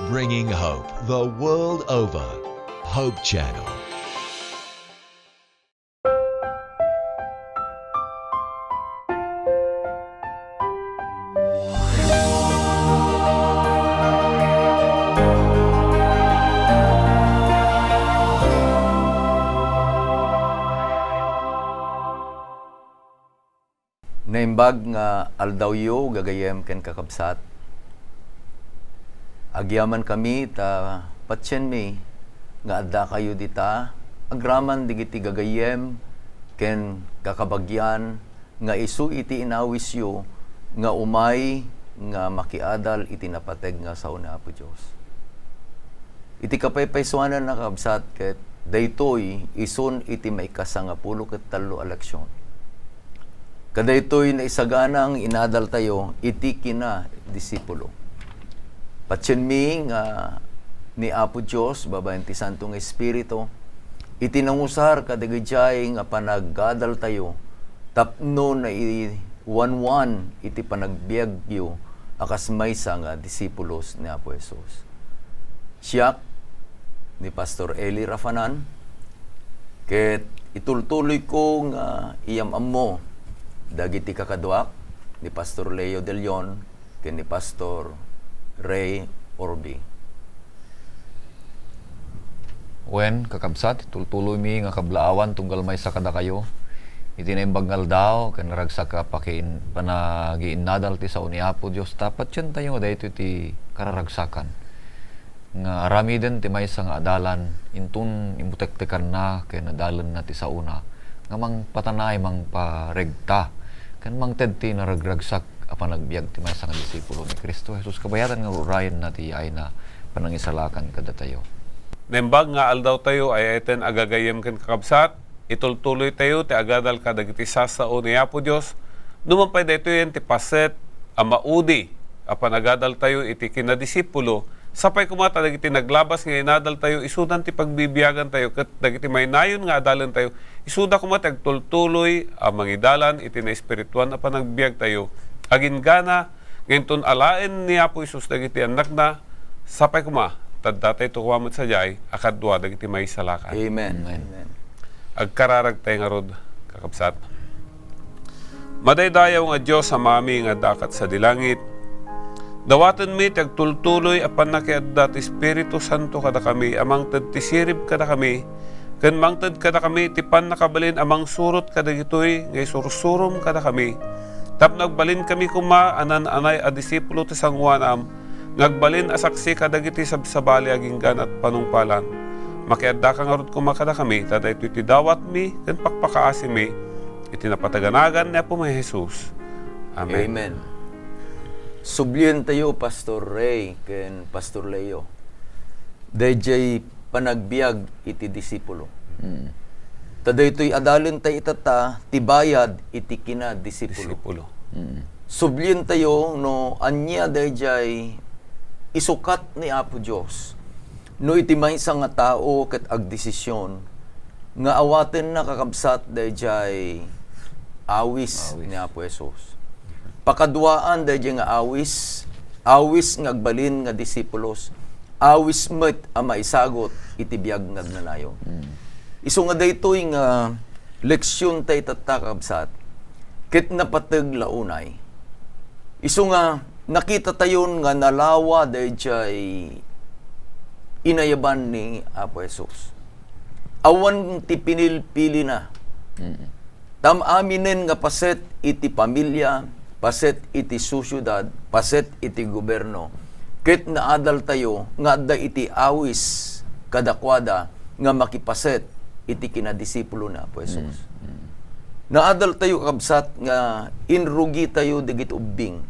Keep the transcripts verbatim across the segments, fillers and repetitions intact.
Bringing hope the world over. Hope Channel. Naimbag nga aldawyo, gagayyem ken kakabsat. Agyamankami ta patienmi nga addakayo dita, agraman dagiti gagayyem ken kakabagian nga isu iti inawisyo nga umay nga makiadal iti napateg nga sao ni Apo Dios. Iti kapaypaysuanan, kakabsat, ket daytoy isun iti maikasangapulo ket tallo a leksion. Kadaytoy naisagana nga inadaltayo iti kinadisipulo. Patienmi nga ni Apo Dios, babaen ti Santo nga Espiritu, iti nangusar kadagijay nga panagadaltayo tapno naiwanwan iti panagbiagyo a kas maysa nga disipulos ni Apo Jesus. Siak ni Pastor Eli Rafanan, ket itultuloyko nga iyam-ammo dagiti kakaduak ni Pastor Leo De Leon ken ni Pastor Ray Orbi. Wen, kakabsat, tultuloymi nga kablaawan tunggal maysa kadakayo iti naimbag nga aldaw ken naragsak a pakiin-, panagiinnadal ti sao ni Apo Dios. Ta patientayo nga daytoy ti kararagsakan nga aramiden ti maysa nga adalan inton imutektekanna ken adalenna ti saona nga mangpatanay, mangparegta, ken mangted ti naragragsak a panagbiag ti maysa nga disipulo ni Cristo Jesus. Kabayatan nga urayenna ti yaayna panangisalakan kadatayo. Naimbag nga aldawtayo, ay-ayaten a gagayyem ken kakabsat, itultuloytayo ti agadal kadagiti sasao ni Apo Dios. Numan pay daytoyen ti paset a maudi a panagadaltayo iti kinadisipulo, sapay koma ta dagiti naglabas nga inadaltayo isudan ti pagbibiagantayo, ket dagiti maynayon nga adalentayo isuda koma ti agtultuloy a mangidalan iti naespirituan a panagbiagtayo. Aginggana nga inton alaen ni Apo Jesus dagiti annakna, sapay koma, ta addatayto koma met sadiay a kadua dagiti maisalakan. Amen. Amen. Amen. Agkararagtay ngarud, kakabsat. Madaydayaw nga Dios, Amami nga adda ket sadi langit, dawatenmi ti agtultuloy a pannakiadda ti Espiritu Santo kadakami a mangted ti sirib kadakami, ken mangted kadakami ti pannakabalin a mangsurot kadagitoy nga isursurom kadakami, tapno agbalinkami koma a naan-anay a disipulo ti sangoanam, nga agbalin a saksi kadagiti sabsabali agingga a panungpalan. Makiaddaka ngarud koma kadakami, ta daytoy ti dawatmi ken pakpakaasimi iti napateg a nagan ni Apomi a Jesus. Amen. Amen. Sublientayo, Pastor Ray ken Pastor Leo, daydiay panagbiag iti disipulo. Mm. Ta daytoy adalentayo itatta ti bayad iti kinadisipulo. Disipulo. Mm. Sublientayo no ania daydiay isukat ni Apo Dios. No iti maysa nga tao ket agdesisyon nga awatenna, kakabsat, daydiay awis Awis. ni Apo Jesus. Pakaduaan daydiay nga awis, awis nga agbalin nga disipulos, awis met a maisagut iti biag nga agnanayon. Mm. Isu nga daytoy nga leksiontayo itatta, kakabsat, ket napateg la unay. Isu nga nakitatayon nga nalawa daydiay inayaban ni Apo Jesus. Awan ti pinilpilina. Mm. Tam-aminen nga paset iti pamilia, paset iti sosiedad, paset iti goberno, ket naadaltayo nga adda iti awis kadakuada nga makipaset iti kinadisipulo ni Apo Jesus. Mm, mm. Naadaltayo, kabsat, nga inrugitayo dagiti ubbing.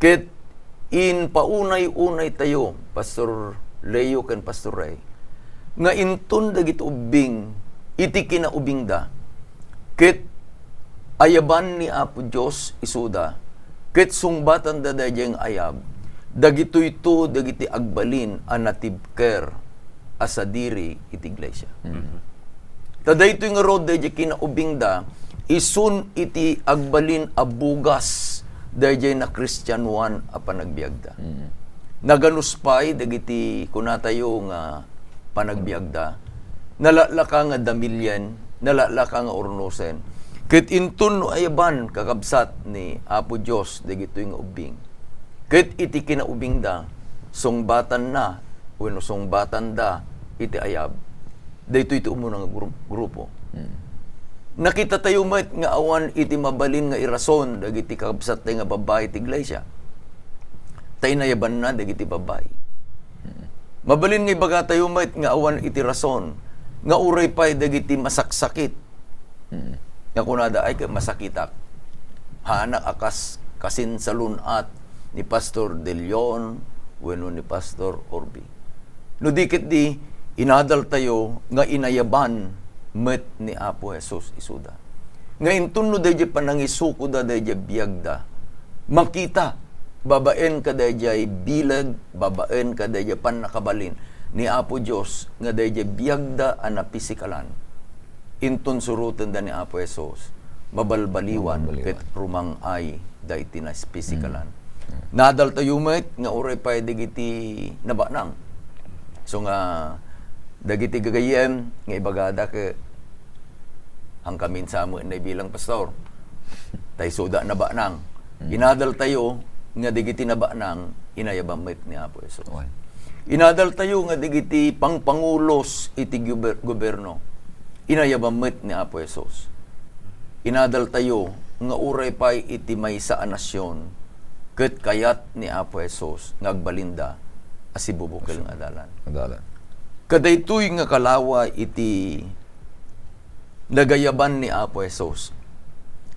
Ket impaunay-unaytayo, Pastor Leo ken Pastor Ray, nga inton dagiti ubbing iti kinaubingda, ket ayaban ni Apo Dios isuda, ket sungbatanda daydiay nga ayab, dagitoyto dagiti agbalin a natibker a sadiri iti iglesia. Mhm. Ta daytoy ngarud daydiay kinaubingda, isun iti agbalin a bugas daydiay nakristianoan a panagbiagda. Mhm. Naganus pay dagiti kunatayo nga panagbiagda. Nalaklaka nga damilien, nalaklaka nga urnosen. Ket inton no ayaban, kakabsat, ni Apo Dios dagitoy nga ubbing, ket iti kinaubingda, sungbatanna wenno sungbatanda iti ayab, daytoy ti umuna nga gru-, grupo. Mm. Nakitatayo met nga awan iti mabalin nga irason dagiti kakabsattayo nga babbai ti iglesia. Ta inayabanna dagiti babbai. Mm. Mabalin nga ibagatayo met nga awan iti rason nga uray pay dagiti masaksakit. Mm. Nga kunada, "Ay, ket masakitak. Haanak a kas-, kasinsalun-at ni Pastor De Leon wenno ni Pastor Orbi." No di ketdi, inadaltayo nga inayaban met ni Apo Jesus isuda. Nga inton no daydiay panangisukoda daydiay biagda, makita babaen kadaydiay bileg, babaen kadaydiay pannakabalin ni Apo Dios nga daydiay biagda a napisikalan, inton surotenda ni Apo Jesus, mabalbaliwan. Mabalbaliwan. Ket rumang-ay daydi napisikalan. Mm. Mm. Nadaltayo met nga uray pay dagiti nabanang. So nga, dagiti gagayyem nga ibagada ket, "Angkamin sa met naibilang, Pastor. Tay suda nabanang." Mm. Inadaltayo nga dagiti nabanang, inayaban met ni Apo Jesus. Wen. Inadaltayo nga dagiti pangpangulos iti guber-, goberno, inayaban met ni Apo Jesus. Inadaltayo nga uray pay iti maysa a nasion, ket kayat ni Apo Jesus nga agbalinda a sibubukel nga adalan. Adalan. Kadaytoy nga kalawa iti nagayaban ni Apo Jesus.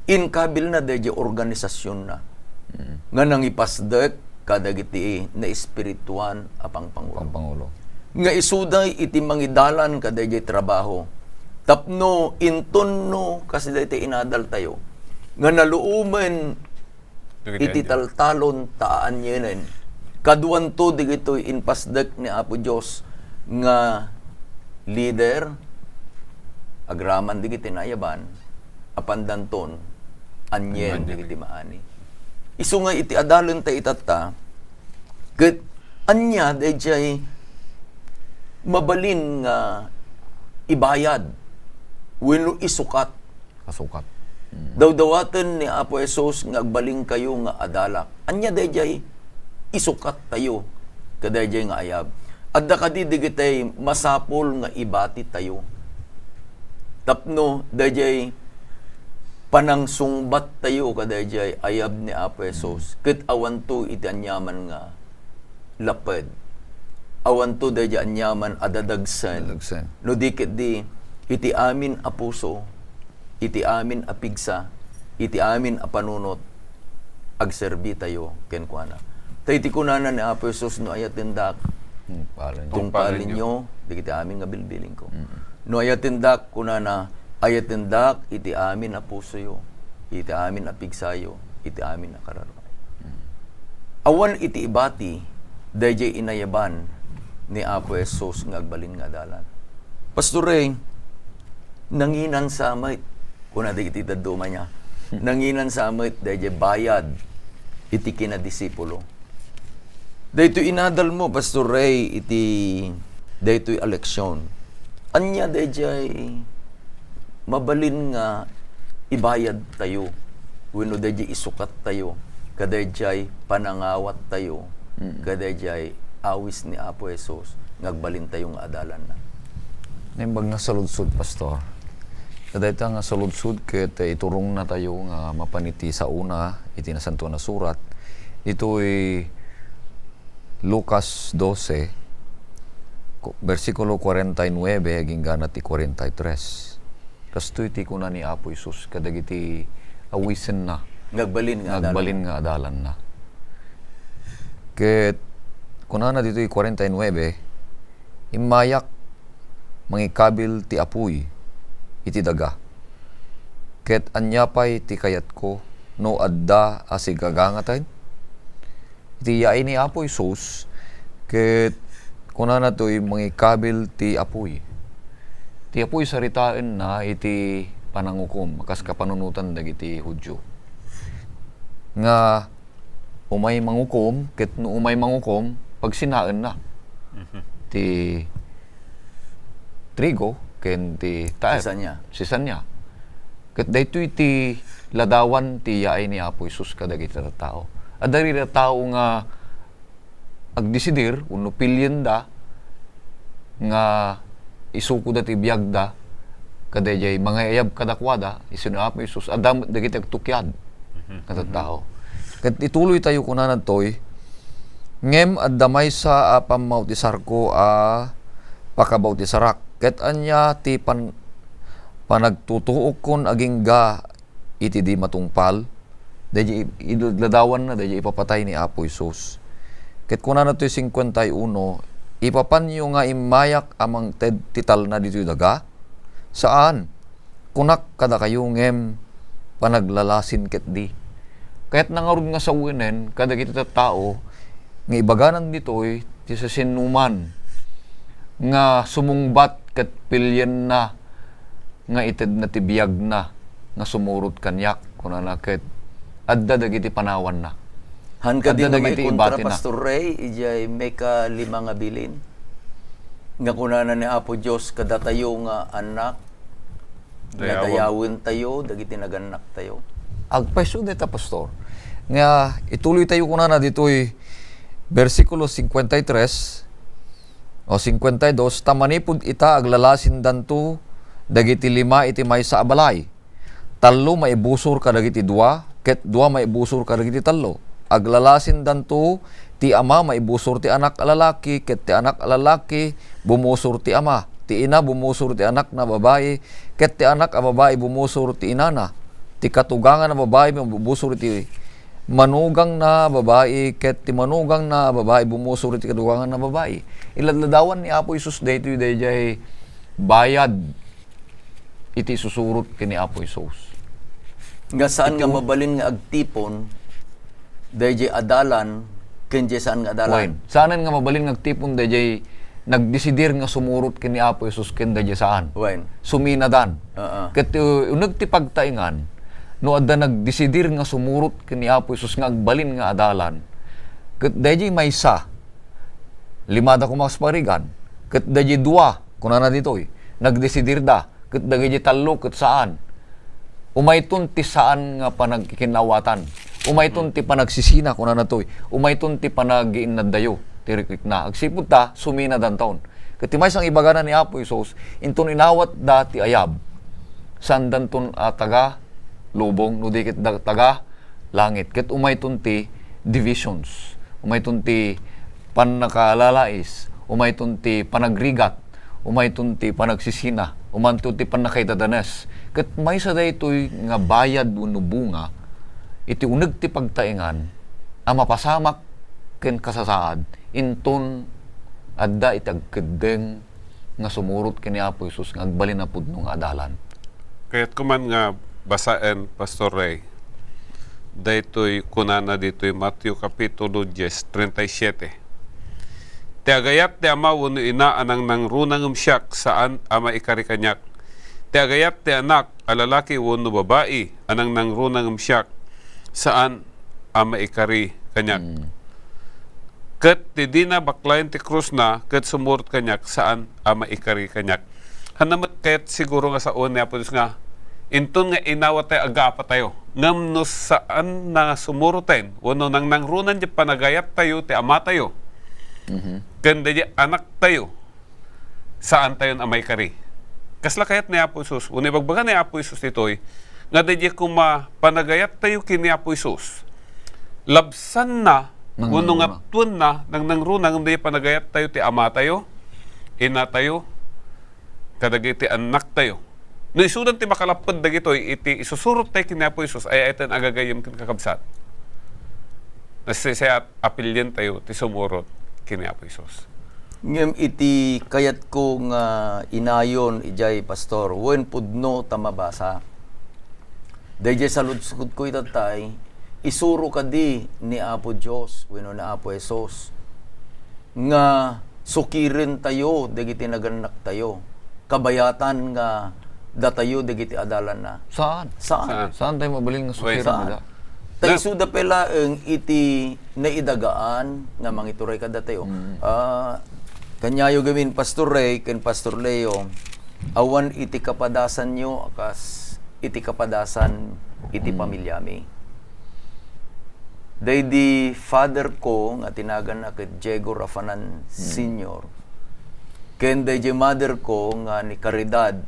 Inkabilna daydiay organisasionna. Mm. Nga nangipasdek kadagiti naespirituan a pangpangulo. Pangpangulo. Nga isuda iti mangidalan kadaydiay trabaho. Tapno inton no, kas daytoy inadaltayo, nga naluomen iti taltalon ta aanienen. Kaduanto dagitoy impasdek ni Apo Dios nga leader, agraman dagiti nayaban, apan danton anien dagiti maani. Isu nga iti adalenta itatta, ket ania daydiay mabalin nga ibayad wenno isukat Kasukat. Mm. Dawdawaten ni Apo Jesus nga agbalinkayo nga adalak. Ania daydiay isukattayo kadaydiay nga ayab? Adda kadi dagitay masapul nga ibatitayo tapno daydiay panangsungbattayo kadaydiay ayab ni Apo Jesus, ket awanto iti aniaman nga laped. Awanto daydiay aniaman a dadagsen. Dadagsen. No di ketdi, iti amin a puso, iti amin a pigsa, iti amin a panunot, agserbitayo kenkuana. Ta iti kunana ni Apo Jesus, "No ayatendak, hmm, tungpalenyo dagiti amin nga bilbilingko. Mm. No ayatendak," kunana, "ayatendak iti amin a pusoyo, iti amin a pigsayo, iti amin a kararua." Awan iti ibati daydiay inayaban ni Apo Jesus nga agbalin nga adalan. "Pastor Ray, nanginansa met," kuna dagiti dadduma niya. "Nanginansa met daydiay bayad iti kinadisipulo." Daytoy inadalmo, Pastor Ray, iti daytoy a leksion. Ania daydiay mabalin nga ibayadtayo wenno daydiay isukattayo kadaydiay panangawattayo, mm, kadaydiay awis ni Apo Jesus nga agbalintayo nga adalanna? Naimbag nga saludsod, Pastor. Kadayta nga saludsod ket iturongnatayo nga mapan iti saona iti Nasantoan a Surat. Ditoy Lucas doce, ku-, bersikulo kuarenta y nuebe agingga na ti kuarenta y tres. Kastoy ti kuna ni Apo Jesus kadagiti awisenna nga agbalin nga adalan. Nga agbalin nga adalanna. Ket kunana ditoy kuarenta y nuebe, "Immayak mangikabil ti apuy iti daga. Ket ania pay ti kayatko no adda a sigagangaten?" Iti yaay ni Apo Jesus, ket kunana toy mangikabil ti apuy. Ti apuy saritaenna iti panangukom, kas kapanunotan dagiti Judio. Nga umay mangukom, ket no umay mangukom, pagsinaenna ti trigo ken ti taep. Sisanya. Sisanya. Ket daytoy ti ladawan ti yaay ni Apo Jesus kadagiti tattao. Adda dagiti tattao nga agdesidir wenno pilienda nga isukoda ti biagda kadaydiay mangayayab kadakuada, isu ni Apo Jesus, adda met dagiti agtukiad nga tattao. Ket ituloytayo kunana ditoy, ngem adda maysa a pammautisarko a pakabautisarek. Ket ania ti pan-, panagtutuokkon agingga iti di matungpal? Daydiay i-, idladawanna daydiay ipapatay ni Apo Jesus. Ket kunana toy singkuenta y uno, "Ipapanyo nga immayak a mangted ti talna ditoy daga? Saan. Kunak kadakayo ngem panaglalasin ketdi." Kayatna ngarud nga sawenen kadagiti tattao nga ibaganan ditoy ti sasinoman nga sumungbat ket pilienna nga itedna ti biagna nga sumurot kaniak, kunana, ket adda dagiti panawanna. Haan kadi nga maikontra, Pastor Ray, idiay maika lima nga bilin. Nga kunana ni Apo Dios kadatayo nga annak, nga dayawentayo dagiti nagannaktayo. Agpayso dayta, Pastor, nga ituloytayo kunana ditoy bersikulo singkuenta y tres, o singkuenta y dos, "Ta manipud ita, aglalasindanto dagiti lima iti maysa a balay. Tallo maibusor kadagiti dua, ket dua maibusor kadagiti tallo. Aglalasindanto, ti ama maibusor ti anak a lalaki, ket ti anak a lalaki bumusor ti ama. Ti ina bumusor ti anakna a babai, ket ti anak a babai bumusor ti inana. Ti katugangan a babai mabubusor iti manugangna a babai, ket ti manugangna a babai bumusor iti katuganganna a babai." Iladladawan ni Apo Jesus daytoy daydiay bayad iti isusurot ken ni Apo Jesus. Nga saan nga mabalin nga agtipon daydiay adalan ken diay saan nga adalan. Wen, saanen nga mabalin nga agtipon daydiay nagdesidir nga sumurot ken ni Apo Jesus ken daydiay saan. Wen. Suminadan. Oo. Ket, uh, uneg ti pagtaengan, no adda nagdesidir nga sumurot ken ni Apo Jesus nga agbalin nga adalan, ket daydiay maysa, limada koma kas parigan, ket daydiay dua, kunana ditoy, nagdesidirda, ket dagiti tallo ket saan. Umayton ti saan nga panagkikinnaawatan. Umayton ti panagsisina, kunana toy. Umayton ti panagiinnaddayo, ti rikrikna. Agsipud ta, suminadanton. Ket ti maysa nga ibagana ni Apo Jesus, inton inawatda ti ayab, saandanton a taga lubong, no di ket da-, taga langit. Ket umayton ti divisions, umayton ti pannakalalais, umayton ti panagrigat, umayton ti panagsisina, umayton ti pannakaidadanes. Ket maysa daytoy nga bayad wenno bunga iti uneg ti pagtaengan a mapasamak ken kasasaad inton adda iti agkeddeng nga sumurot ken ni Apo Jesus nga agbalin a pudno nga adalan. Kayatko man nga basaen, Pastor Ray, daytoy kunana ditoy Mateo Kapitulo dies, treinta y siete. Ti agayat ti ama wenno ina a nangnangruna ngem siak, saan a maikari kaniak. Ti agayat ti anak a lalaki wenno babai a nangnangruna ngem siak, saan a maikari kaniak. Mm. Ket ti dina baklayen ti krusna ket sumurot kaniak, saan a maikari kaniak. Hanna met kayat siguro nga saoen ni Apo Dios nga inton nga inawat tayo, agapa tayo. Ngem no saan na nga sumuroten, wenno nangnangrunan ti panagayat tayo ti ama tayo, Mhm. ken daydi anak tayo, saan tayon a maikari. Kasla kayat ni Apo Jesus, wenno ibagbaga ni Apo Jesus ditoy, nga daydi koma panagayat tayo ken ni Apo Jesus, labsanna, wenno Nangnangruna. Ngatuenna, nangnangruna, ngem daydi panagayat tayo ti ama tayo, ina tayo, kadagiti annak tayo. No isudan ti makalapped dagitoy iti isusurot tayo ken ni Apo Jesus, ay-ayaten a gagayyem ken kakabsat. Nasaysayaat a pilien tayo ti sumurot ken ni Apo Jesus. Ngem iti kayatko nga inayon idiay, Pastor, wen pudno ta mabasa. Daydiay saludsodko ita tay, isuro kadi ni Apo Dios wenno ni Apo Jesus nga sukiren tayo dagiti nagannak tayo, kabayatan nga datayo dagiti adalanna? Saan? Saan? Saan? Saan tayo mabalin nga Wen. Sukiren Saan? Dida? Ta isuda pay laeng iti naidagaan nga mangituray kadatayo. Mm. Ah, kaniayo gamin, Pastor Ray ken Pastor Leo, awan iti kapadasanyo a kas iti kapadasan iti Mm. pamilyami. Daydi father ko nga tinaganna ket Diego Rafanan Mm. Senior, ken daydi mother ko nga ni Caridad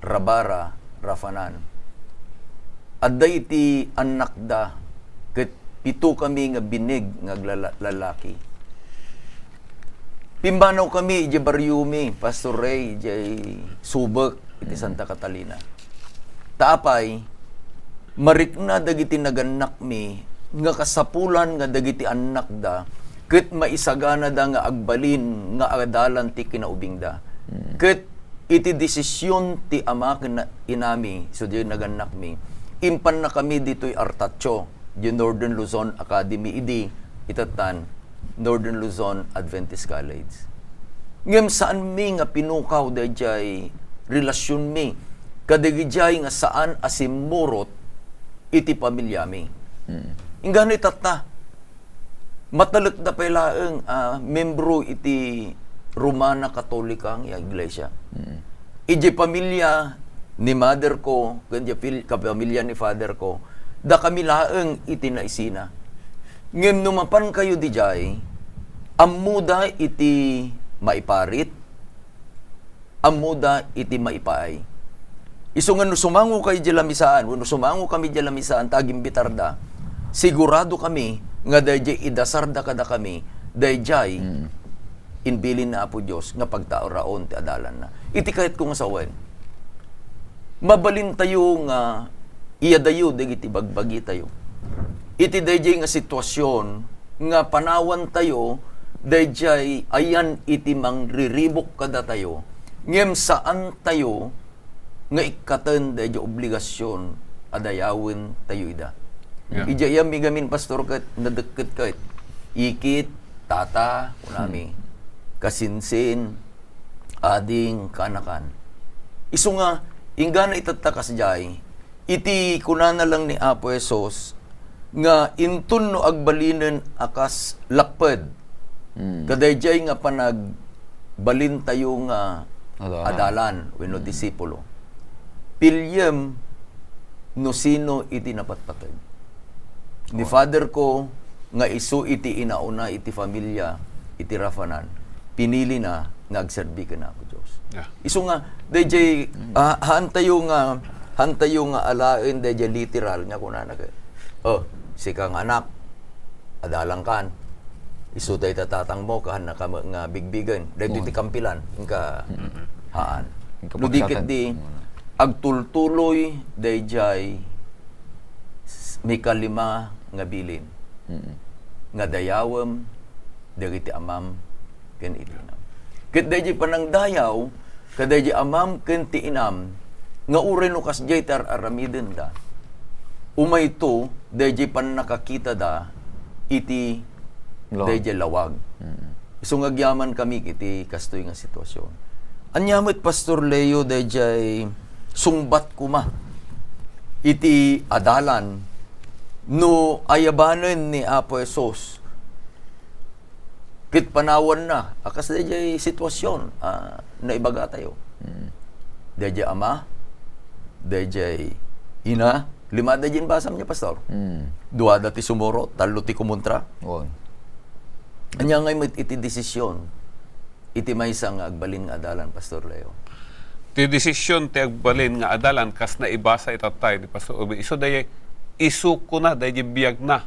Rabara Rafanan. Adda iti annakda, ket pito kami nga binig nga aglala-, lalaki. Pimmanaw kami idiay bariomi, Pastor Ray, idiay Subec, iti Mm. Santa Catalina. Ta apay, marikna dagiti nagannakmi nga kasapulan nga dagiti annakda ket maisaganada nga agbalin nga adalan ti kinaubingda. Mm. Ket iti desisyon ti ama ken inami, isu diay nagannakmi, impannakami ditoy Artatio, di Northern Luzon Academy idi, itattan, Northern Luzon Adventist College. Ngem saanmi nga pinukaw daydiay relasionmi kadagidiay nga saan a simmurot iti pamilyami. Mm. Inggana itatta, matalekda pay laeng a membro iti Romana Katolika nga Iglesia. Mm. Idiay pamilya ni mother ko, ken idiay pil-, kapamilya ni father ko, dakami laeng iti naisina. Ngem no mapankayo didiay, ammoda iti maiparit, ammoda iti maipaay. Isu nga no sumango kayo idiay lamisaan, wenno sumango kami idiay lamisaan, ta agimbitarda, sigurado kami nga daydiay idasarda kadakami, daydiay Mm. inbilin ni Apo Dios nga pagtauraon ti adalanna. Iti kayatko nga sawen, mabalintayo nga iyadayo dagiti bagbagitayo. Iti daydiay nga sitwasyon nga panawantayo, daydiay ayan iti mangriribuk kadatayo, ngem saantayo nga ikkaten daydiay obligasion a dayawentayo ida. Yeah. Idiay ayanmi gamin, Pastor, ket nadekket ket ikit, tata, kunami, Mm. kasinsin, ading, kaanakan. Isu nga, inggana itatta kasdiay, iti kunana lang ni Apo Jesus nga inton no agbalinen a kas lapped, Mm. kadaydiay nga panagbalintayo nga Adalan. adalan wenno Mm. disipulo. Piliem no sino iti napatpateg. Ni Oh. father ko nga isu iti inauna iti familia, iti Rafanan, pinilina nga agserbi ken Apo Dios. Yeah. Isu nga, daydiay, Mm. ah, haantayo nga, haantayo nga alaen, daydiay literal nga kunana ket, "Oh, sika nga anak, adalankan. Isu dayta tatangmo, kaannaka met nga bigbigen." Daytoy ti Mm. kampilan, inka Mm. haan. Inka No di ket pagsatan. di, Mm. agtultuloy, daydiay, s-, mikalima nga bilin. Mm. Nga dayawem, dagiti amam ken iti inam. Ket daydiay panangdayaw kadaydiay amam ken ti inam nga uray no kasdiay ti ar-aramidenda, umayto daydiay pannakakitada iti Lawag. daydiay lawag. Mm. Isu nga agyamankami iti kastoy nga sitwasyon. Ania met, Pastor Leo, daydiay sungbat koma iti adalan no ayabanen ni Apo Jesus ket panawanna a kas daydiay sitwasyon a naibagatayo. Mm. Daydiay ama, daydiay ina, lima daydiay basam ni Pastor. Mm. Duada ti sumurot, tallo ti kumontra. Wen. Ania ngay met iti desisyon iti maysa nga agbalin nga adalan, Pastor Leo? Ti desisyon ti agbalin nga adalan kas naibasa itattay ni Pastor Obi. Isu dayay, isu kuna dayay biagna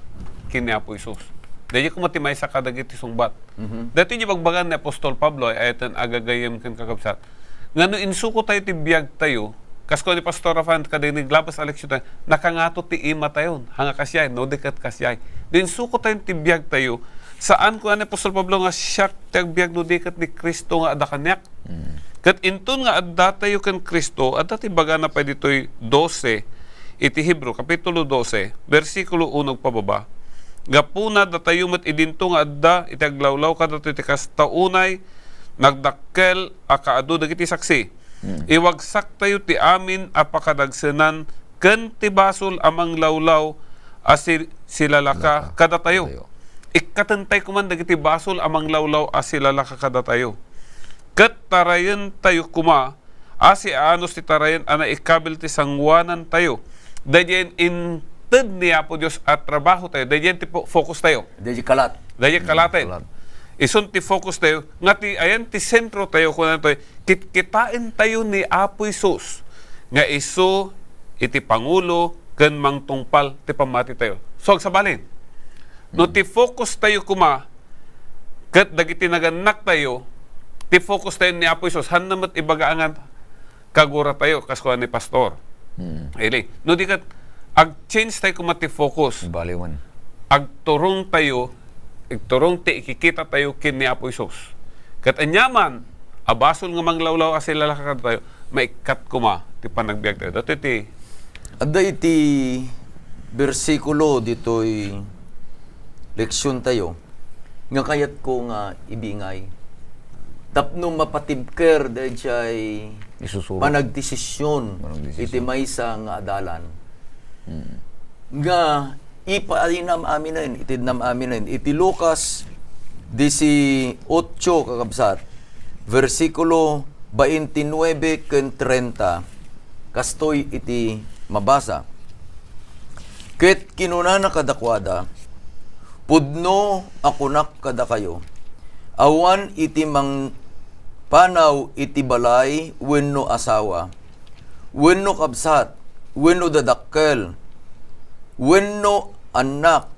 ken ni Apo Jesus. Dayay koma ti maysa kadagiti sungbat. Mhm. Daytoy di bagbagan ni Apostol Pablo ay ayaten agagayem ken kakabsat. Nga no insuko tayo ti biag tayo, kas kuna ni Pastor Rafael, kadagiti naglabas a leksyon tayo, nakangato ti ima tayo, hanga kasdiay, no di ket kasdiay. No insuko tayo ti biag tayo, saan kuna ni Apostol Pablo nga siak ti agbiag no di ket ni Cristo nga adda kaniak. Mm. Ket inton nga adda tayo ken Cristo, adda ti bagana pay ditoy dose, iti Hebreo, Kapitulo dose, bersikulo uno pababa. Gapuna, datayo met idinto nga adda iti aglawlaw kadatoy ti kasta unay nagdakkel a kaadu dagiti saksi. Mm. Iwagsak tayo ti amin a pakadagsenan ken ti basol a manglawlaw a si-, silalaka kadatayo. Kadatayo. Ikkatentayo koma dagiti basol a manglawlaw a silalaka kadatayo. Ket tarayentayo koma a siaanus ti tarayen a naikabil ti sangoanantayo. Daydiay inted ni Apo Dios a trabahotayo. Daydiay ti fo-, focustayo. Daydiay kalat. Daydiay kalaten. Kalat. Isun ti focustayo, nga ti, ayan ti sentrotayo, kunatayo, kitkitaentayo ni Apo Jesus nga isu iti pangulo ken mangtungpal ti pammatitayo. So, agsabalin, no ti focustayo koma ket dagiti nagannaktayo, ti focustayo ni Apo Jesus, hanna met ibaga nga kaguratayo, kas kuna ni Pastor. Mm. Ili. No di ket, ag-change tayo koma ti focus. Baliw man. Agturong tayo, agturong ti ikikitatayo ken ni Apo Jesus. Ket aniaman a basol nga manglawlaw a silalaka kadatayo, maikkat koma ti panagbiagtayo. Datoy ti Adda iti bersikulo ditoy leksiontayo nga kayatko nga ibingay tapno mapatibker daydiay Isusuro. Panagdesisyon Panagdesisyon. Iti maysa nga adalan. Mm. Nga ipainam aminen, itednam aminen. Iti Lucas dieciocho, kakabsat, bersikulo twenty-nine ken treinta, kastoy iti mabasa. Ket kinunana kadakuada, "Pudno a kunak kadakayo, awan iti mangpanaw iti balay wenno asawa, wenno kabsat, wenno dadakkel, wenno annak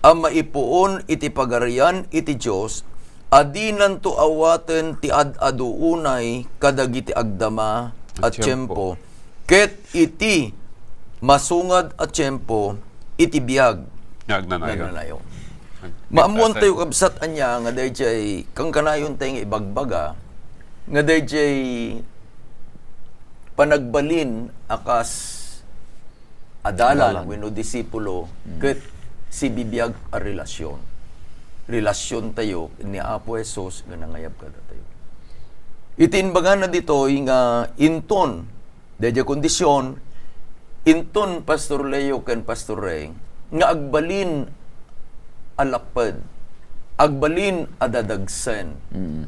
a maipuon iti Pagarian iti Dios a dinanto awaten ti ad-adu unay kadagiti agdama a A tiempo. Tiempo, ket iti masungad a tiempo iti biag nga agnanayon." Nga agnanayon. Ag-, Maammuan tayo, kabsat, ania nga daydiay kankanayon tayo nga ibagbaga nga daydiay panagbalin a kas adalan Adalan. Wenno disipulo, Mm. ket sibibiag a relasyon. Relasyon tayo ni Apo Jesus nga nangayab kadatayo. Iti imbagana ditoy nga inton, daydiay kondisyon, inton Pastor Leo ken Pastor Ray, nga agbalin a lapped, agbalin a dadagsen. Mm.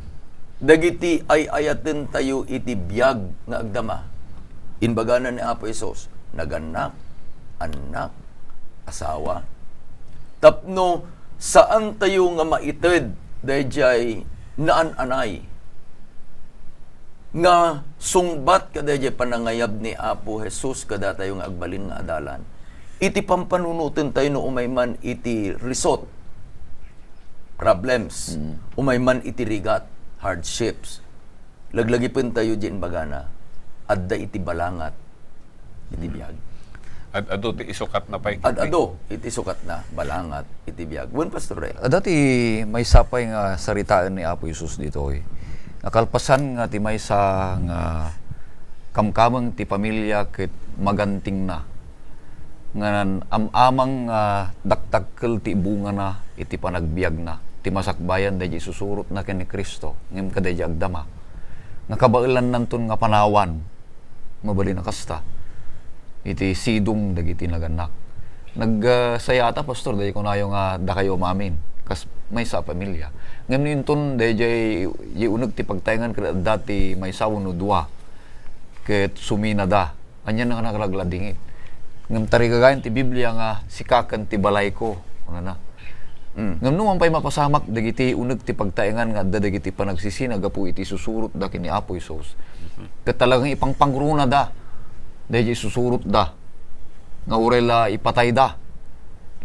Dagiti ay-ayaten tayo iti biag nga agdama. Imbagana ni Apo Jesus, nagannak, annak, asawa. Tapno saan tayo nga maited daydiay naan-anay nga sungbat kadaydiay panangayab ni Apo Jesus kadatayo nga agbalin nga adalan. Iti pampanunoten tayo no umay man iti risot, problems, Mm. umay man iti rigat, hardships. Laglagipen tayo diay imbagana, adda iti balangat iti Mm. biag. Ad-adu ti isukatna pay. Ad-adu iti sukatna, balangat iti biag. Wen, Pastor Ray? Adda ti maysa pay nga saritaen ni Apo Jesus ditoy. Nakalpasan nga ti maysa nga kamkameng ti pamilia ket magantingna. Ngan am-amang nga dakdakkel ti bungana iti panagbiagna, ti masakbayan daydiay isusurotna ken ni Cristo, ngem kadaydiay agdama. Nga kabaelannanton nga panawan, mabalin a kasta, iti sidong dagiti nagannak. Nag, ah, sayata, Pastor, daydiay kunayo nga dakayo umamin, kas maysa a pamilia. Ngem no inton daydiay, diay uneg ti pagtaengan ket adda ti maysa wenno dua, ket suminada. Ania nga naglagladingit? Ngem tarigagayan ti Biblia nga, "Sika ken ti balayko," kunana. Mm. Ngem no man pay mapasamak dagiti uneg ti pagtaengan nga adda dagiti panagsisina gapu iti susurotda ken ni Apo Jesus, Mhm. ket talagang ipangpangruonada daydiay susurotda nga uray la ipatayda,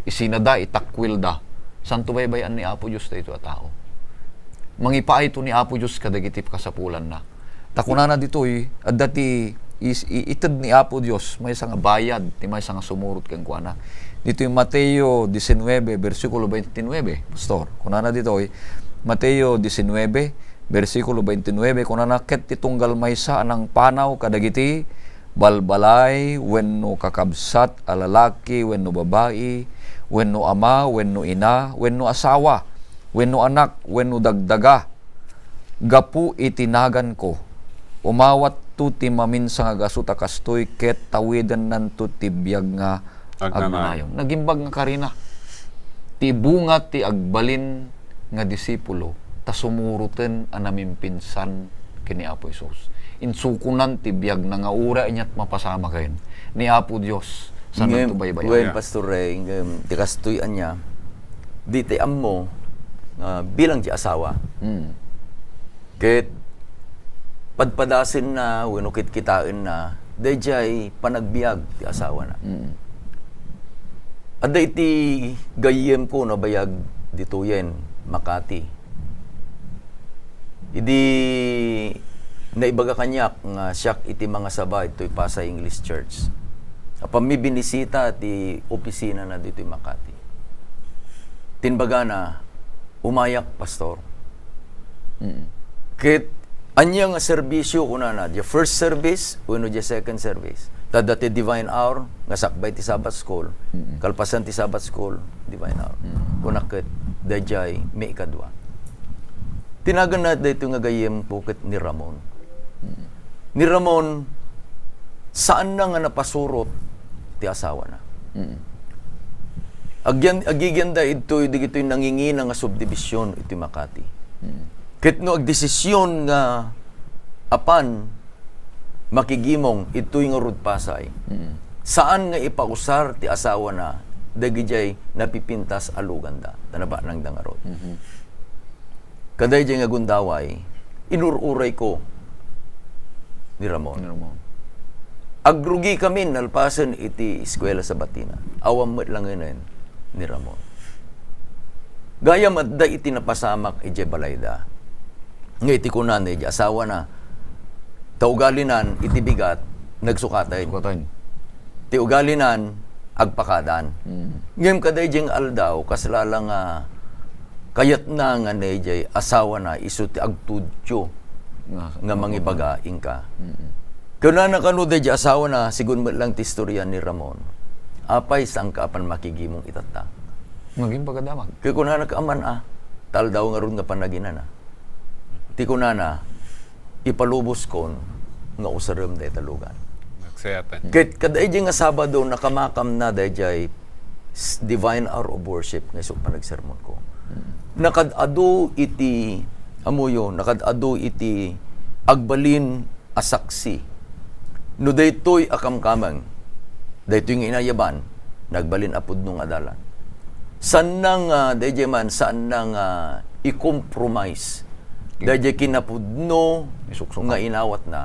isinada, itakwilda, santo baybay-an ni Apo Dios daytoy a tao. Mangipaayto ni Apo Dios kadagiti kasapulanna. Ta kunana ditoy, adda ti is-, i-, ited ni Apo Dios, maysa nga bayad, ti maysa nga sumurot kenkuana. Ditoy Mateo diecinuebe, bersikulo veintinuebe, Pastor. Kunana ditoy, Mateo diecinuebe, bersikulo veintinuebe, kunana, "Ket ti tunggal maysa a nangpanaw kadagiti balbalay, wenno kakabsat a lalaki, wenno babai, wenno ama, wenno ina, wenno asawa, wenno anak, wenno dagdaga, gapu iti naganko, umawatto ti maminsa nga gasut a kastoy, ket tawidennanto ti biag nga Agnanayon. Agnanayon. Nagimbag nga karina. Ti bunga ti agbalin nga disipulo, ta sumuroten a namimpinsan ken ni Apo Jesus. Insukonan ti biagna nga uray ania't mapasamaken ni Apo Dios, saan to baybayan. Ngem, Pastor Ray, ngem, ti kastoy ania, di ti ammo, ah, bilang ti asawa. Mm. Ket padpadasenna wenno kitkitaenna daydiay panagbiag ti asawana. Mm. Adda iti gayyemko a nabayag ditoyen, Makati. Idi naibaga kaniak nga siak iti mangasaba ditoy Pasay English Church, apanmi binisita ti opisinana ditoy Makati. Tinbagana, "Umayak, Pastor." Mm. Ket ania nga serbisio, kunana, "Diay first service wenno diay second service?" Ta adda ti Divine Hour nga sakbay ti Sabbath School. Mm. Kalpasan ti Sabbath School, Divine Hour. Mm. Kunak ket, "Daydiay maikadua." Ti naganna daytoy nga gayyemko ket ni Ramon. Mm. Ni Ramon, saanna nga napasurot ti asawana. Mm. Agyan-, agigyan da idtoy dagitoy nangingina nga subdivision iti Makati. Mm. Ket no agdesisyon nga apan makigimong idtoy ngarud Pasay, Mm. saan nga ipausar ti asawana dagidiay napipintas a luganda, ta nabanagda ngarud. Mhm. Kadaydiay nga gundaway, inur-urayko ni Ramon. Ni Ramon. Agrugikamin nalpasen iti eskuela Sabatina. Awan met langenen ni Ramon. Gayam adda iti napasamak idiay balayda. Nga iti kunana idiay asawana, ta ugalinan iti bigat, nagsukaten. Sukaten. Ti ugalinan, agpakadan. Mm. Ngem kadaydiay nga aldaw, kasla la nga kayatna nga ne diay asawana isu ti agtudtio nga, nga mangibaga inka. Mm. Kunana kano daydiay asawana, sigun met lang ti istorya ni Ramon, "Apay, saanka apan makigimong itatta?" Naging pagadamag. Kaya kunana ka, "Aman a, ta aldaw ngarud nga panaginana." Ti kunana, "Ipaluboskon nga usarem dayta lugan." Nagsayatan. Ket kadaydiay nga Sabado, nakamakamna daydiay s-, Divine Hour of Worship nga isu panagsermonko. Mm. Nakad-adu iti, amoyo, nakad-adu iti agbalin a saksi. No daytoy a kamkameng, daytoy nga inayaban, nagbalin a pudno nga adalan. Saanna nga, daydiay man, saanna nga i-compromise. Okay. Daydiay kinapudno Isuksukan. Nga inawatna.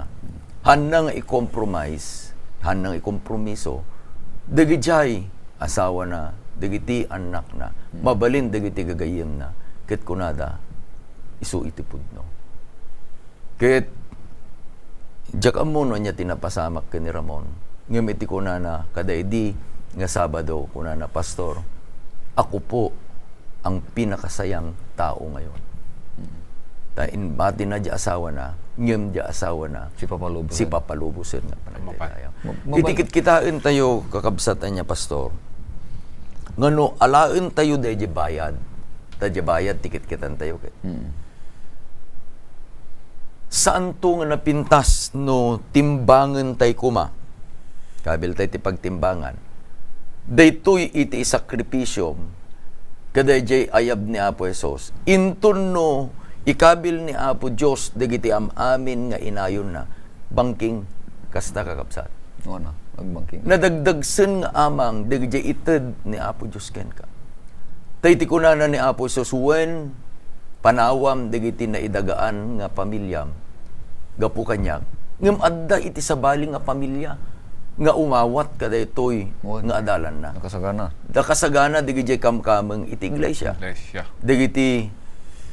Hanna nga i-compromise, hanna nga ikompromiso, dagidiay asawana, dagiti annakna, Hmm. mabalin dagiti gagayyemna, ket kunada, isu iti pudno. Ket, diak ammo no ania ti napasamak ken ni Ramon. Ngem iti kunana, kada idi nga Sabado, kunana, "Pastor, ako po ang pinakasayang tao ngayon." Mm. Ta imbatina diay asawana, ngem diay asawana, Sipapalubosen. Sipapalubosen nga panagdaydayaw. Mapay. Ma-, mabay- Iti kitkitaentayo, kakabsat ania, Pastor, nga no alaentayo daydiay bayad, ta diay bayad ti kitkitaentayo ket. Mm. Saanto nga napintas no timbangentay koma. Kabiltay ti pagtimbangan. Daytoy iti isakripisio kadaydiay ayab ni Apo Jesus. Inton no ikabil ni Apo Dios dagiti am-amin nga inayonna, bangking kasta, kakabsat. Wana, agbangking. Nadagdagsen nga amang dagiti ited ni Apo Dios kenka. Ta iti kunana ni Apo Jesus, "Wen, panawam dagiti naidagaan nga pamiliam gapu kaniak." Ngem adda iti sabali nga pamilia nga umawat kadaytoy Wen. Nga adalanna. Nakasagana. Nakasagana dagiti kamkameng iti iglesia. Iglesia. Dagiti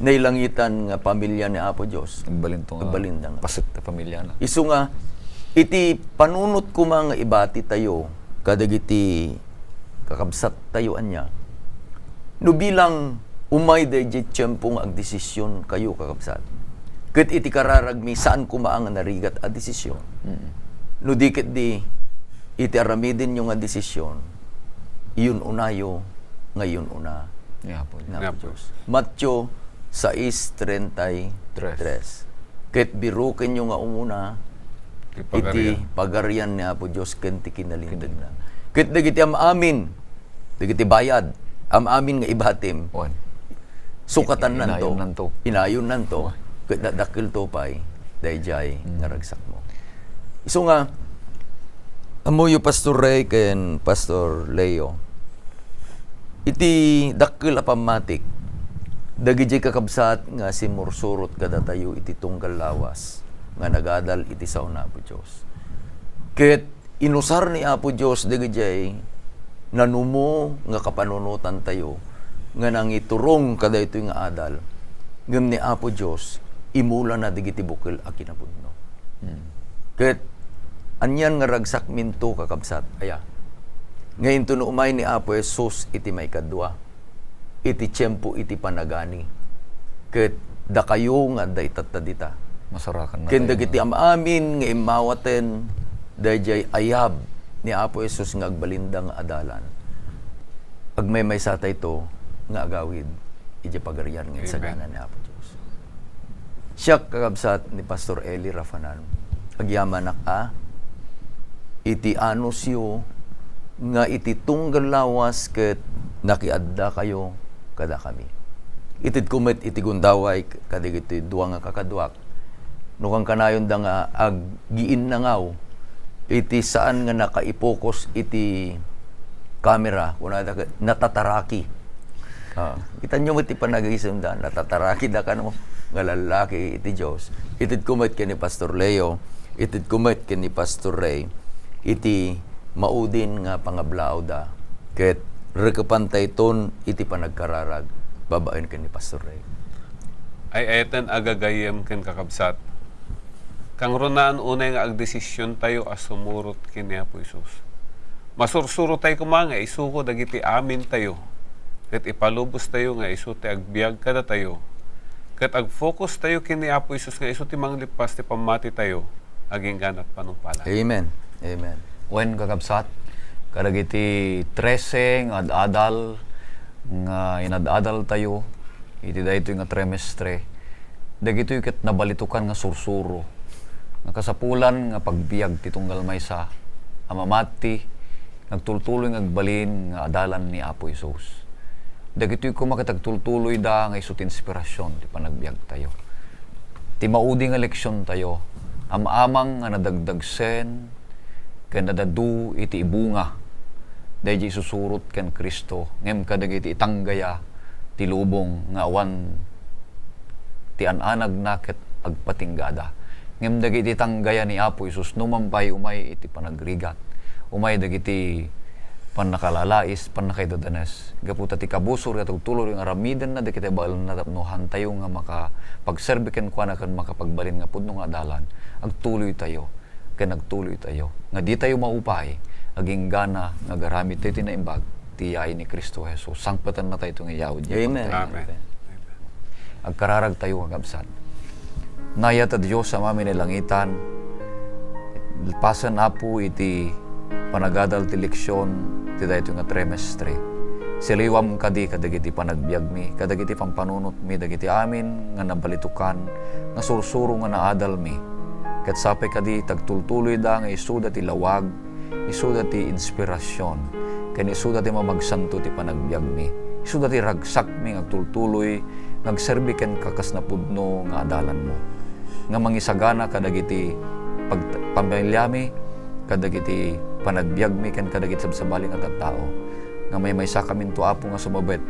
nailangitan nga pamilia ni Apo Dios. Agbalinto nga Agbalinda nga. Paset ti pamiliana. Isu nga, iti panunot koma nga ibati tayo, kadagiti kakabsat tayo ania. No bilang umay daydiay tiempo nga agdesisyon kayo, kakabsat. Ket iti kararagmi, saan koma nga narigat a desisyon. Mm. No di ket di, iti aramidenyo nga desisyon, iyun-unayo nga iyun-una Ni Apo Dios. Ni Apo Dios. Mateo sais treinta y tres. Tres. Ket birukenyo nga umuna Ti iti pagarian. Pagarian ni Apo Dios ken ti kinalintegna. Kinalinteg. Ket dagiti am-amin, dagiti bayad, am-amin nga ibatim, Wen. Sukatannanto. Inayonnanto. Inayonnanto. Wen. Ket dakdakkelto pay daydiay Mm. nga ragsakmo. Isu nga, ammoyo, Pastor Ray ken Pastor Leo, iti dakkel a pammatik, dagidiay kakabsat nga simmursurot kadatayo iti tunggal lawas nga nagadal iti sao ni Apo Dios. Ket inusar ni Apo Dios dagidiay nanumo nga kapanunotantayo nga nangiturong kadaytoy nga adal, ngem ni Apo Dios imulana dagiti bukel a kinapudno. Hmm. Ket anian nga ragsakminto, kakabsat, aya? Nga intono umay ni Apo Jesus iti maikadua, iti tiempo iti panagani. Ket dakayo nga adda itatta dita. Masarakan na Ken tayo dagiti nga am-amin nga immawaten daydiay ayab ni Apo Jesus nga agbalinda nga adalan. Agmaymaysa tayto nga agawid iti pagarian nga Amen. Insagana ni Apo Dios. Siak, kakabsat, ni Pastor Eli Rafanan, agyamanak a iti anusyo nga iti tunggal lawas ket nakiaddakayo kadakami. Itedko met iti gundaway kadagiti dua nga kakaduak, no kankanayonda nga aggiinnangaw iti saan nga nakaipokus iti kamera, kunada ket natataraki. Ah, kitanyo met ti panagisisemda, natataraki da kano nga lallaki iti Dios. Itedko met ken ni Pastor Leo, itedko met ken ni Pastor Ray, iti maudin nga pangablaawda, ket rekepantayton iti panagkararag babaen ken ni Pastor Ray. Ay-ayaten a gagayyem ken kakabsat, kangrunaan unay nga agdesisiontayo a sumurot ken ni Apo Jesus. Masursurotay koma nga isuko dagiti amintayo, ket ipalubostayo nga isu ti agbiag kadatayo, ket agfokustayo ken ni Apo Jesus nga isu ti manglippas ti pammatitayo, agingganat panungpalan. Amen. Amen. Wen, kakabsat, kadagiti trese nga ad-adal nga inad-adaltayo, iti daytoy nga trimestre, dagitoy ket nabalitukan nga sursuro nga kasapulan nga pagbiag ti tunggal maysa a mamati nga agtultuloy nga agbalin nga adalan ni Apo Jesus. Dagitoy koma ket agtultuloyda nga isu ti inspirasyon ti panagbiagtayo. Ti maudi nga leksiontayo, am-amang nga nadagdagsen ken nadadu iti ibunga daydi isusurot ken Cristo, ngem kadagiti itanggaya ti lubong nga awan ti an-anagna ket agpatinggada. Ngem dagiti itanggaya ni Apo Jesus, numan pay umay iti panagrigat, umay dagiti pannakalalais, pannakaidadanes, gapu ta ti kabusor nga agtultuloy nga aramidenna dagiti abaelenna tapno hantayo nga makapagserbi kenkuana ken makapagbalin nga pudno nga adalan, agtuloytayo ken agtuloytayo nga ditayo maupay, agingga nga agaramidtayo ti naimbag ti yaay ni Cristo Jesus. Sangpetennatayto nga iyaud. Amen. Amen. Agkararagtayo, kakabsat. Nayaat a Dios, Ama mi iti langitan, lepasen, Apo, iti panagadal ti leksion ti daytoy nga trimestre. Siliwam kadi kadagiti panagbiagmi, kadagiti pampanunotmi, dagiti amin nga nabalitukan nga sursuro nga naadalmi. Ket sapay kadi ti agtultuloyda nga isuda ti lawag, isuda ti inspirasyon, ken isuda ti mamagsanto ti panagbiagmi. Isuda ti ragsakmi nga agtultuloy nga agserbi kenka kas napudno nga adalanmo, nga mangisagana kadagiti pag-, pamiliami, kadagiti panagbiagmi, ken kadagiti sabsabali nga tattao, nga maymaysakaminto, Apo, nga sumabet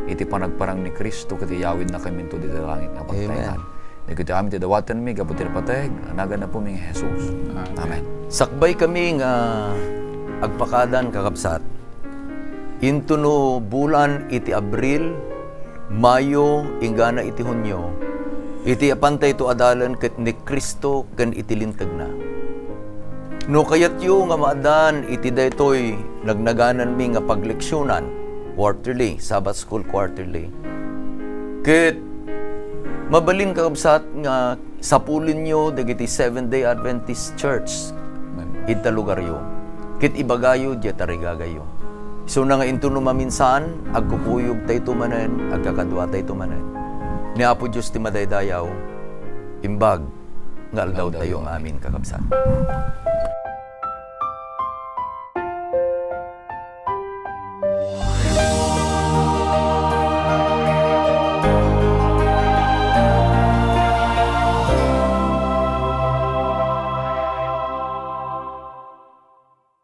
iti panagparang ni Cristo ket iyawidnakaminto ditoy langit nga pagtaengan. Amen. Dagitoy amin ti dawatenmi gapu ti napateg, nagan Apomi nga Jesus. Amen. Amen. Sakbay kami nga agpakadan, kakabsat. Intono bulan iti Abril, Mayo, inggana iti Hunio, iti apantayto adalan ket ni Cristo ken iti lintegna. No kayatyo nga maaddaan iti daytoy nagnagananmi nga pagleksionan, quarterly, Sabbath School quarterly, ket mabalin, kakabsat, nga sapulenyo dagiti Seventh-day Adventist Church Amen. Ita lugaryo, ket ibagayo diay tarigagayyo. Isuna nga intono maminsan, agkukuyogtayto manen, agkakaduatayto manen. Ni Apo Dios ti madaydayaw, imbag nga aldawtayo nga amin, kakabsat.